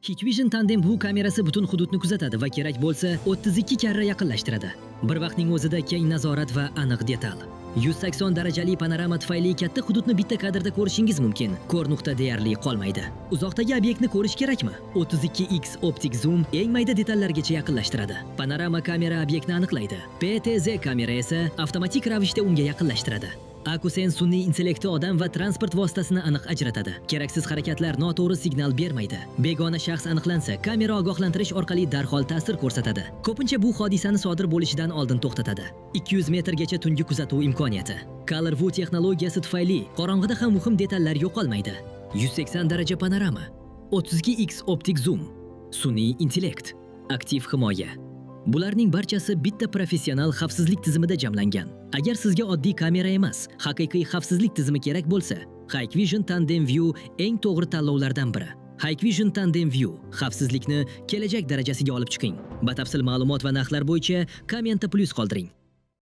Hikvision Tandem View kamerasi butun hududni kuzatadi va kerak bo'lsa 32 karra yaqinlashtiradi. Bir vaqtning o'zida keng nazorat va aniq detal. 180 darajali panorama tufayli katta hududni bitta kadrda ko'rishingiz mumkin. Ko'r nuqta deyarli qolmaydi. Uzoqdagi obyektni ko'rish kerakmi? 32x optik zoom eng mayda detallargacha yaqinlashtiradi. Panorama kamera obyektni aniqlaydi. PTZ kamera esa avtomatik ravishda unga yaqinlashtiradi. Acusense sun'iy intellekti odam va transport vositasini aniq ajratadi. Keraksiz harakatlar noto'g'ri signal bermaydi. Begona shaxs aniqlansa, kamera ogohlantirish orqali darhol ta'sir ko'rsatadi. Ko'pincha bu hodisani sodir bo'lishidan oldin to'xtatadi. 200 metrgacha tungi kuzatuv imkoniyati. Color View texnologiyasi tufayli qorong'ida ham muhim detallar yo'qolmaydi. 180 daraja panorama, 32x optik zoom, sun'iy intellekt, aktiv himoya. Bularning barchasi bitta professional xavfsizlik tizimida jamlangan. Agar sizga oddiy kamera emas, haqiqiy xavfsizlik tizimi kerak bo'lsa, Hikvision Tandem View eng to'g'ri tanlovlardan biri. Hikvision Tandem View xavfsizlikni kelajak darajasiga olib chiqing. Batafsil ma'lumot va narxlar bo'yicha kommentda plyus qoldiring.